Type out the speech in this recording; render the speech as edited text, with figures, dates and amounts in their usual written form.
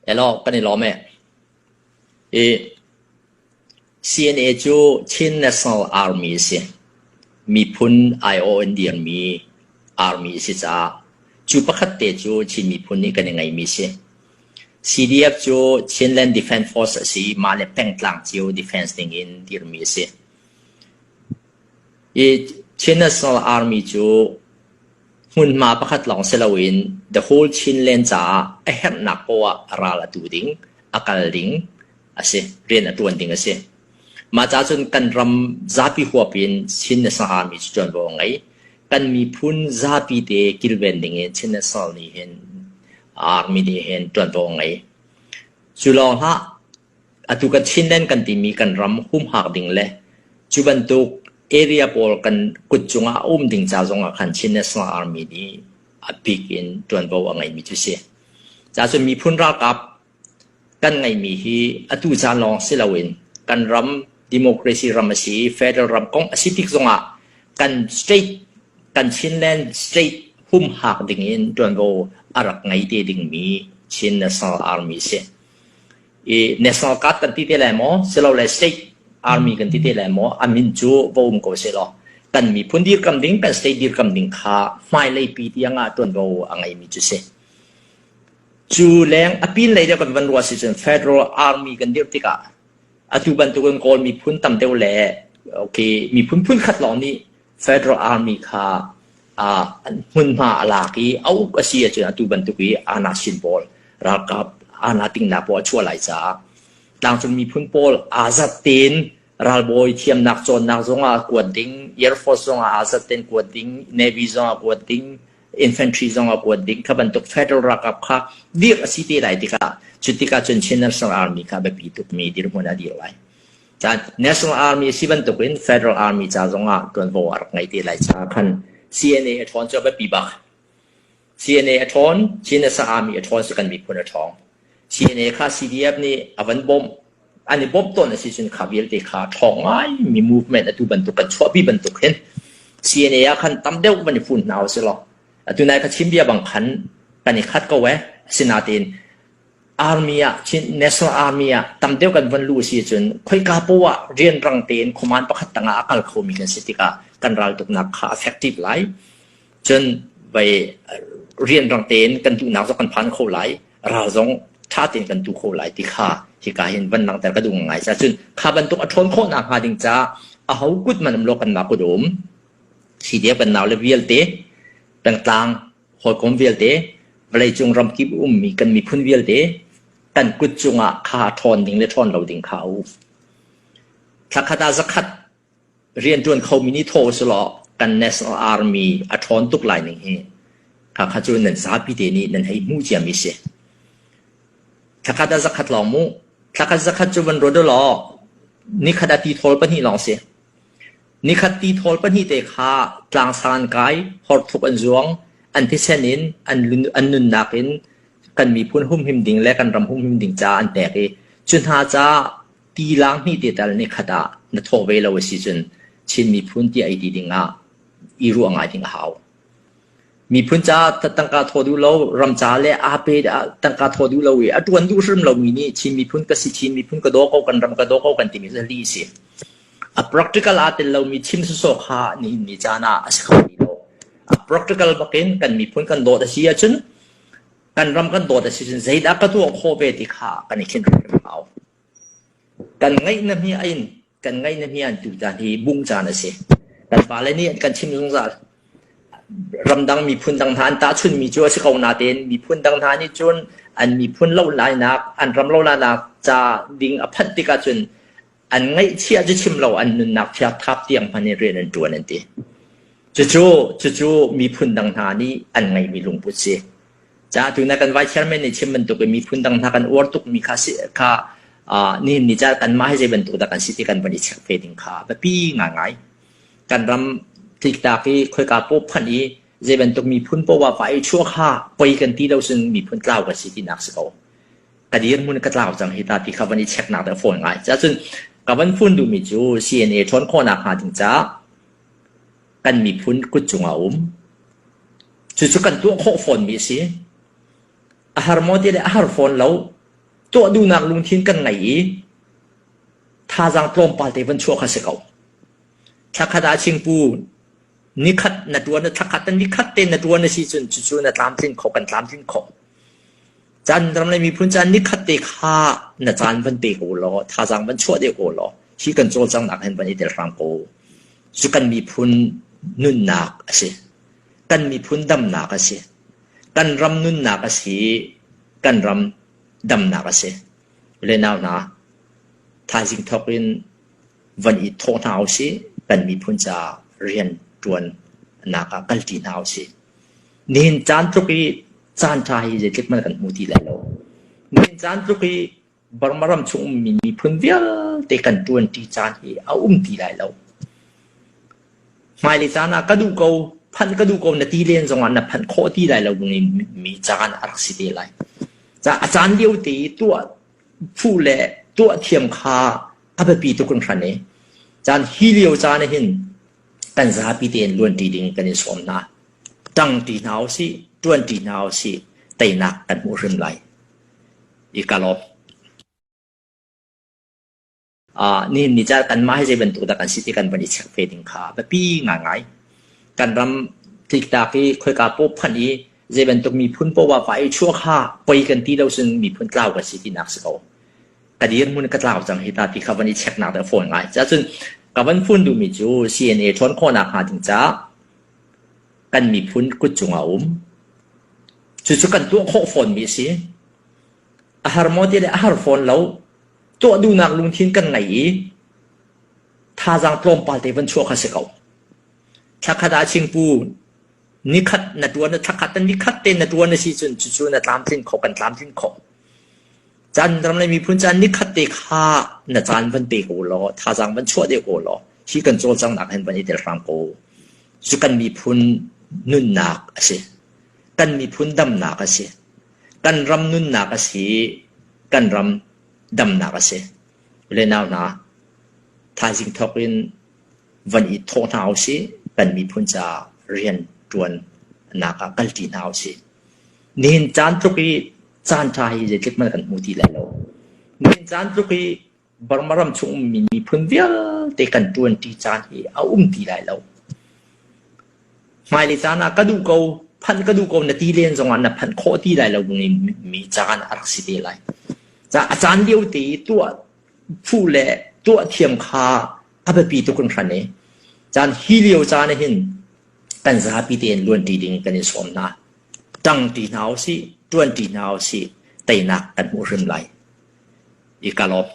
Hello, kan i lawm e. I CNA cu Chin National Army a si. Miphun aiawh in dirmi army a si caah cu pakhat te cu Chin miphun nih kan i ngeihmi a si. CDF cu Chinland Defense Force a si i mah le pengtlang cio defense ding in dirmi a si. I Chin National Army cu hmunhma pakhat lawng si loin the whole Chinland caah a herhnak poah ah ral a tu ding, a kal ding a si, rian a ṭuan ding a si. Mah caah cun kan ram zapi huap in Chin National Army cu ṭuanvo a ngei. Kan miphun zapi te kilven ding in Chin National nih hin Army nih hin ṭuanvo a ngei. Cu lawng hlah, Atu kan Chinland kan timi kan ram humhak ding le cu bantuk area pawl kan kut cungah a um ding ca zongah khan Chin National Army nih a bik in ṭuanvo a ngeimi cu si. Cacun miphun ralkap kan ngeihmi hi atu caan lawng si loin kan ram democracy ram a si i federal ram kong a si tik zongah kan state kan Chinland state humhak ding in ṭuanvo a rak ngei te dingmi Chin National Army a si. I national guard kan ti te lai maw silole state army kan ti te lai maw a min cu va um ko sehlaw kan miphun dirkam ding kan state dirkam ding kha hmailei pi tiang ah ṭuanvo a ngeimi cu si. Cu leng a pin lei deuh kan van ruah si cun federal army kan dirh tikah atu bantukin Kawl miphun tam deuh le okay miphun phun khat lawng nih Federal Army kha hmunhma a lak i a uk a si ahcun atu bantuk i aa-na-sin pawl ralkap aa-na-tingnak pawl a chuah lai caah tlangcung miphun pawl aa zat tein ralbawi thiamnak cawnnak zongah kuat ding, Air Force zongah aa zat tein kuat ding, Navy zongah kuat ding, infantry zongah kuat ding kha bantuk federal ralkap kha dirh a si te lai tikah cu tikah cun Chin National Army kha biapi tukmi dirhmun a dir lai. National Army a si bantukin Federal Army ca zongah ṭuanvo a rak ngei te lai caah khan CNA a ṭhawn cu a biapi bak. CNA a ṭhawn, Chin National Army a ṭhawn cu kan miphun a ṭhawng. CNA kha CDF nih a van bawmh, an i bawmh tawn a si cun kha vialte kha ṭhawng ngaimi movement atu bantuk kan chuahpi bantuk hin CNA ah khan tam deuh van i fun hna usih law atu nai ka chim bia bang khan kan i khat ko eh. Asinain Army ah Chin National Army ah tam deuh kan von luh si cun khoika poah ah rianrang tein khuaman pakhat tangah a kal khomi kan si tikah kan raltuknak kha effective lai. Cun vai rianrang tein kan duhnak zong kan phan kho lai, ral zong ṭha tein kan tu kho lai ti kha hika hin van langhter ka duh ngai. Cun kha bantuk a ṭhawn khawhnak hnga ding caah aho kut man um law kanmah kut a um. CDF kan naule vialte pengtlang hawikom vialte, vawleicung ramkip ummi kan miphun vialte kan kut cungah kha ṭhawn ding le ṭhawn lo ding kha a um. Thlakhat ah zakhat rianṭuan khomi nih thaw usulaw kan National Army a ṭhawn tuk lai ning hi kha kha cu nan zapi te nih nan hei hmuh ciami si. Thlakhat ah zakhat lawng mu. Thlakhat zakhat cu van ruat ulaw nikhat ah tithawl pahnih lawng si. Nikhat tithawl pahnih te kha tlangsang an kai, horthuk an zuang, an thisen in, an nunnak in kan miphun humhim ding le kan ram humhim ding caah an pek i cu hna caah tilang hnih te tal nikhat ah na thawh ve lo a si cun Chin miphun tiah i ti ding ah i ruah ngai ding a hau. Miphun caah tangka thawh duh lo, ram ca le aa pe tangka thawh duh lo i a ṭuan duh hrim lomi nih Chin miphun ka si, Chin miphun ka daw ko, kan ram ka daw ko kan timi cu lih a si. A practical aa tel lomi chim sawsawh kha nihin ni caan ah a si kho ti lo. A practical bakin kan miphun kan dawt a si ahcun kan ram kan dawt a si cun zeidah ka tuah khawh ve ti kha kan i khin hrimhrim hau. Kan ngaih na hmi in kan ngaih na hmian tutan hi bung caan a si. Kan pale nih an kan chim zungzal. Ramdang miphun dang hna an tahchunmi cu a si ko nain miphun dang hna nih cun an miphun lo lainak, an ram lo lainak ca ding a phanh tikah cun an ngaihchiah cu chim lo an nunnak thiak thap tiang hmanh in rian an ṭuan an ti. Cucu, cucu miphun dang hna nih an ngeihmi lungput si. Ca tu na kan vice chairman nih chim bantuk in miphun dang hna kan uar tukmi kha si kha nihin ni ca kanmah hi zei bantuk dah kan si ti kan van i check ve ding kha biapi ngaingai. Kan ram tliktak i khoika paw phanh i zei bantuk miphun poah pa i chuah kha poi kan ti lo cun miphun tlau kan si tinak si ko. Ka dirhmun ka tlau cang hi ta ti kha van i check nak dah fawn ngai. Cacun ka van phun duhmi cu CNA ṭhawn khawhnak hnga ding caah kan miphun kut cungah um. Cucu kan tuah khawh fawnmi a si. A har maw ti le a har fawn lo. Tuah duhnak lungthin kan ngei i thazaang tlawmpal te van chuah kha si ko. Thlakhat ah chingpu nikhat na ṭuan thlakhat na nikhat te na ṭuan a si cun cucu na tlamtlin kho kan tlamtlin kho. Caan ram le miphun caan nikhat te kha na caan van pe ko law thazaang van chuah deuh ko law hi kan cawlcanghnak hin van i tel hram ko. Cu kan miphun nunnak a si. Kan miphun damnak a si. Kan ram nunnak a si. Kan ram damnak a si. Le nau hna, thaizing thawk in van i thawh hna usih. Kan miphun caah rian ṭuannak ah kalṭi hna usih. Nihin caan tluk i caan ṭha hi zeitluk hmanh kan hmu ti lai lo. Nihin caan tluk i Burma ram chung ummi miphun vialte kan ṭuanṭi caan hi a um ti lai lo. Hmailei caan ah ka duh ko, phanh ka duh ko na ti len zongah na phanh khawh ti lai lo mi caan a rak si te lai. Ca a caan lio te i tuah phu le tuah thiam kha a biapi tuk in hran i caan hi lio caan ah hin kan zapi tein luanṭi ding kan in sawm hna. Ṭangṭi hna usih, ṭuanṭi hna usih, teinak kan hmuh hrim lai. I ka lawm. Nihin ni caan kanmah hi zei bantuk dah kan si ti kan van i check ve ding kha a biapi ngaingai. Kan ram tliktak i khoika paoh phanh i zei bantuk miphun poah va i chuah kha poi kan ti lo cun miphun tlau kan si tinak si ko. Ka dirhmun ka tlau cang hi ta ti kha van i checknak ding a fawi ngai. Cacun ka van fun duhmi cu CNA ṭhawn khawhnak hnga ding caah kan miphun kut cungah a um. Cucu kan tuah khawh fawnmi a si. A har maw ti le a har fawn lo. Tuah duhnak lungthin kan ngei i thazaang tlawmpal te van chuah kha si ko. Thlakhat ah chingpu nikhat na ṭuan thlakhat na nikhat te na ṭuan a si cun cucu na tlamtlin kho kan tlamtlin kho. Caan ram le miphun caan nikhat te kha na caan van pe ko law thazaang van chuah deuh ko law hi kan cawlcanghnak hin van i tel hram ko. Cu kan miphun nunnak a si. Kan miphun damnak a si. Kan ram nunnak a si. Kan ram damnak a si. Le nau hna, thaizing thawk in van i thawh hna usih. Kan miphun caah rian ṭuannak ah kalṭi hna usih. Nihin caan tluk i caan ṭha hi zeitluk hmanh kan hmu ti lai lo. Nihin caan tluk i Burma ram chung ummi miphun vialte kan ṭuanṭi caan hi a um ti lai lo. Hmailei caan ah ka duh ko, phanh ka duh ko na ti len zongah na phanh khawh ti lai lo mi caan a rak si te lai. Ca a caan lio te i tuah phu le tuah thiam kha a biapi tuk in hran i caan hi lio caan ah hin kan zapi tein luanṭi ding kan in sawm hna. Ṭangṭi hna usih, ṭuanṭi hna usih, teinak kan hmuh hrim lai. I ka lawm.